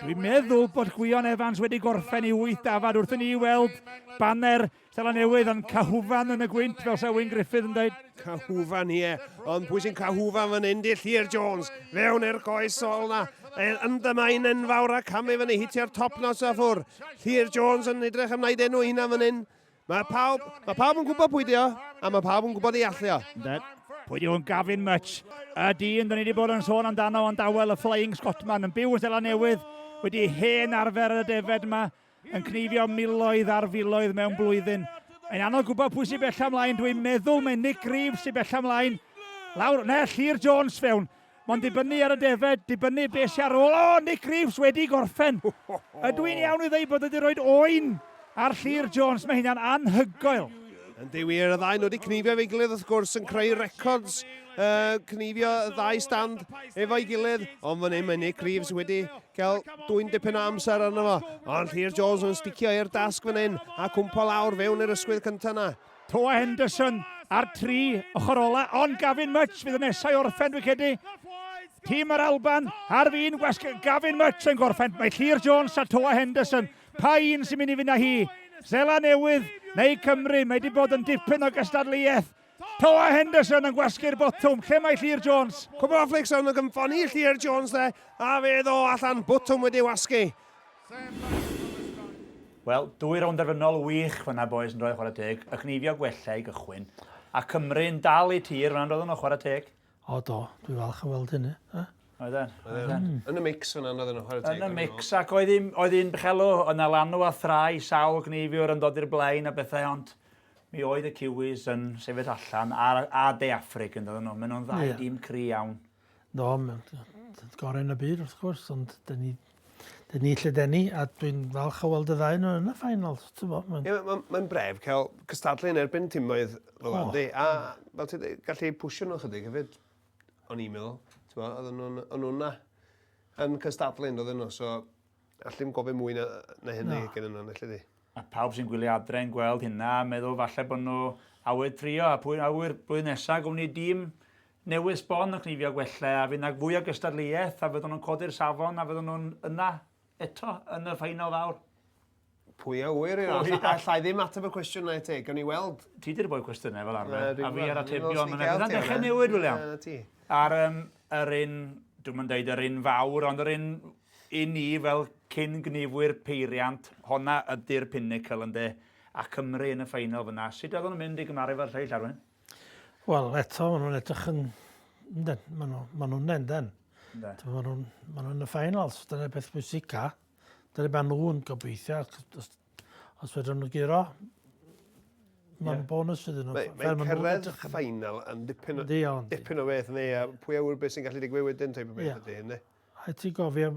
Dwi'n meddwl bod Gwion Evans wedi gorffen ei wyth dafad wrth i ni weld baner. Seland Newydd yn cahwfan yn y gwynt, fel sa Wyn Griffith yn dweud. Cahwfan ie, ond pwy sy'n cahwfan fan hyn di Llyr Jones, fewn i'r goes ôl na, undermine enfawr a camu fyny, hitio'r top nos a ffwr. Llyr Jones yn edrych am wneud enw hynna fan hyn. Mae pawb, mae pawb yn gwybod pwy di o, a mae pawb yn gwybod ei allu o. Yndyn. Pwy di hwn? Gavin Mutch. Y dyn da ni wedi bod yn sôn amdano yn dawel, y Flying Scotsman, yn byw yn Seland Newydd, wedi hen arfer y defed yma, yn cneifio miloedd ar filoedd mewn blwyddyn. Mae'n anodd gwybod pwy sy'n bella ymlaen. Dwi'n meddwl mae Nick Reeves sy'n bella ymlaen. Lawr, ne, Llyr Jones fewn. Mae'n dibynnu ar y defed, dibynnu beth sy'n ar ôl. O, Nick Reeves wedi gorffen. Ydw i'n iawn i ddweud bod wedi rhoi oen ar Llyr Jones? Mae hynna'n anhygoel. Yndi wir, y ddau nhw wedi cneifio efo'i gilydd wrth gwrs yn creu records, uh, cneifio y ddau stand efo'i gilydd, ond fan hyn mae Nick Reeves wedi cael dwy'n dipyn o amser arno fo. Ond Llyr Jones yn sticio i'r dasg fan hyn a cwmpo lawr fewn i'r ysgwydd cyntaf na. Toa Henderson ar tri ochr ola, ond Gavin Mutch fydd y nesau orffen dwi'n credu. Tîm yr Alban ar fin gwasg Gavin Mutch yn gorffen. Mae Llyr Jones a Toa Henderson. Pa un sy'n mynd i fynd â hi? Seland Newydd neu Cymru? Mae wedi bod yn dipyn o gystadleuaeth. Toa Henderson yn gwasgu'r botwm. Lle mae Llyr Jones? Cwpl o flics o'n gymffoni Llyr Jones de, a fe ddo allan, botwm wedi wasgu. Wel, dwy rownd derfynol wych fan'na bois yn doedd chwarae teg, y cneifio gwella i gychwyn, a Cymru'n dal eu tir fan'na doedden nhw chwarae teg. O do, dwi falch o weld hynny. Eh? Oedden, oedden. Yn y mix fan'na oedden nhw chwarae teg. Yn y mix, ac oedd un, oedd un bechelw, oedd 'na lanw a thrai sawl gneifiwr yn dod i'r blaen a bethau, ond mi oedd y Kiwis yn sefyll allan, a, a De Affrig yn doedden nhw. Maen nhw'n ddau yeah. dîm cry iawn. Do, gorau yn y byd wrth gwrs, ond dyn ni, dyn ni lle dyn ni, a dwi'n falch o weld y ddau nhw yn y finals, ti'n bo. Mae'n yeah, ma, ma bref cael cystadlu yn erbyn timoedd fel oh. yndi, a fel ti'n gallu pwysio nhw chydig hefyd, o'n i'n meddwl, ti'n bo, oedden nhw'n nhw na yn cystadlu yn oedden nhw, so allai'm gofyn mwy na, na hynny no. gen nhw, allu di. A pawb sy'n gwylio adre yn gweld hynna, a meddwl falle bod nhw awydd trio, a pwy awyr blwyddyn nesaf gwmni dîm newydd sbon yn cneifio gwella a fydd 'na fwy o gystadleuaeth a fydden nhw'n codi'r safon a fydden nhw'n yna eto yn y ffeinal fawr. Pwy a ŵyr i Alla i ddim ateb y cwestiwn na i ti, gawn ni weld. Ti di'r boi cwestiynau fel arfer, a fi ar atebion. Mae'n pethau'n dechrau newid, William. Ar um, yr un, dwi'n mynd deud yr un fawr, ond yr un i ni fel cyn gneifwyr peiriant, honna ydy'r pinnacle ynde, a Cymru yn y ffeinal fyna. Sut oedden nhw'n mynd i gymharu efo'r lleill, Arwyn? Wel, eto, maen nhw'n edrych yn... Yndyn, maen nhw'n ma nhw yndyn. Maen nhw'n ma nhw yn y finals, dyna beth bwysica. Dyna beth nhw'n gobeithio, os, os fedrwn nhw guro, mae'n yeah. bonus iddyn nhw. Mae'n mae cyrraedd final yn dipyn, o, dipyn o beth, neu a pwy a ŵyr beth sy'n gallu digwydd wedyn, teip o beth yeah. ydy, ynddi? A ti'n gofio,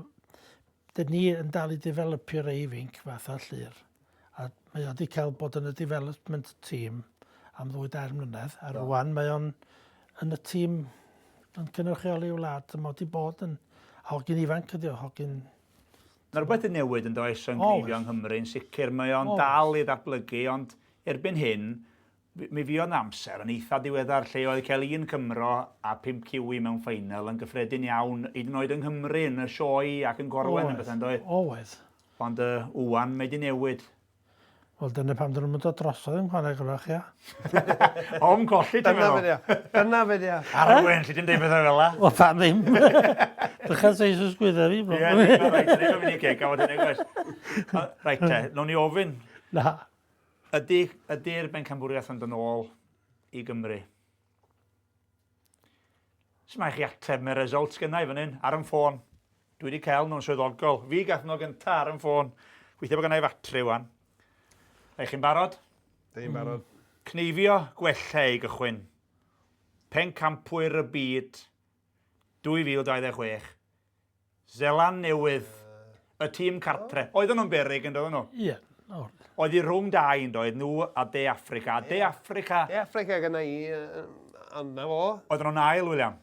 dyn ni yn dal i developio rei ifinc fatha Llyr. A mae o wedi cael bod yn y development team am ddwy dair mlynedd, a rwan mae o'n yn y tîm yn cynrychioli wlad, mae wedi bod yn hogyn ifanc ydi o, hogyn... Mae rhywbeth yn newid yn does yn gneifio yng Nghymru, yn sicr. Mae o'n dal i ddatblygu, ond erbyn hyn, mi fuodd 'na amser yn eitha diweddar lle oedd cael un Cymro a pump Kiwi mewn ffeinal yn gyffredin iawn, hyd yn oed yng Nghymru, yn y sioe ac yn Gorwen yn bethau, yn doedd? Oedd. Ond uh, wwan, mae di newid. Wel, dyna pam dyn nhw'n mynd o drosodd yn chwarae gwrach, ia. Ofn colli, ti'n meddwl? Dyna fe di o. Arwen, lle ti'n deud pethau fel la? Wel, pam ddim? Dycha seis o sgwydda fi. Ie, reit, ni'n mynd i ceg, a fod yn egwes. Reit te, nawn ni ofyn. Na. Ydy, ydy'r bencampwriaeth yn dod nôl i Gymru? Sut mae chi ateb? Mae'r results gynna i fan hyn, ar yn ffôn. Dwi wedi cael nhw'n swyddogol. Fi gath nhw gynta ar yn ffôn. Gweithio bod gynna i fatri wan. Eich chi'n barod? Dyn barod. Cneifio gwella i gychwyn. Pencampwyr y byd 2026. Seland Newydd, y tîm cartre. Oedden nhw'n beryg yn doedden nhw? Ie. Oedd hi rhwng dau yn doedd, nhw a De Affrica. De Affrica... De Affrica gyda i, ond na fo. Oedden nhw'n ail, William.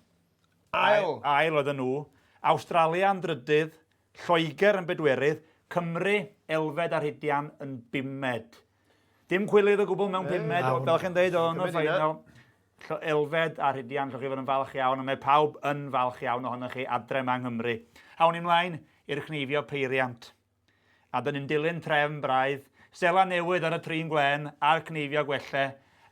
Ail? Ail oedden nhw. Awstralia yn drydydd, Lloegr yn bedwerydd, Cymru, Elfed a Rhydian yn bumed. Dim cwilydd o gwbl mewn pumed, fel chi'n dweud, oedd nhw'n ffeinal. Elfed a Rhydian, allwch chi fod yn falch iawn, a mae pawb yn falch iawn ohonoch chi adre yma yng Nghymru. Awn ni mlaen i'r cneifio peiriant. A dyn ni'n dilyn trefn braidd. Seland Newydd ar y trin gwlen a'r cneifio gwelle,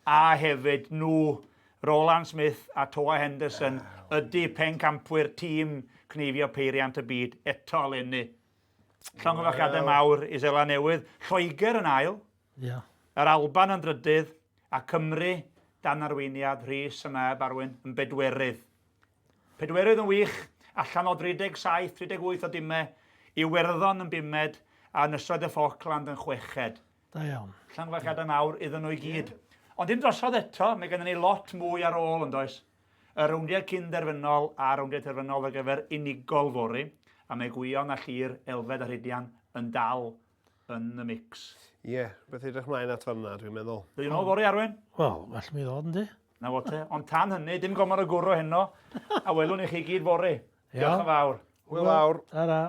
a hefyd nhw, Roland Smith a Toa Henderson, ydy pencampwyr tîm cneifio peiriant y byd eto eleni. Llongyfarchiadau mawr i Seland Newydd. Lloegr yn ail. Yeah. Yr Alban yn drydydd, a Cymru dan arweiniad Rhys y Mab Arwyn yn bedwerydd. Pedwerydd yn wych, allan o 37, 38 o dimau, Iwerddon yn bumed, a Ynysoedd y Falkland yn chweched. Da iawn. Llongyfarchiadau mawr iddyn nhw i gyd. Ond dim drosodd eto, mae gennym ni lot mwy ar ôl yn does. Y rowndiau cyn-derfynol a rowndiau terfynol ar gyfer unigol fory, a mae Gwion a Llyr, Elfed a Rhydian yn dal yn y mix. Ie, yeah, beth edrych mlaen at fan yna, dwi'n meddwl. Dwi'n ôl fory, Arwyn? Wel, well mi ddod, yndi? Na fo te. Ond tan hynny, dim gormod o gwrw heno, a welwn i chi gyd fory. Diolch yn fawr. Hwyl fawr. Ta-ra.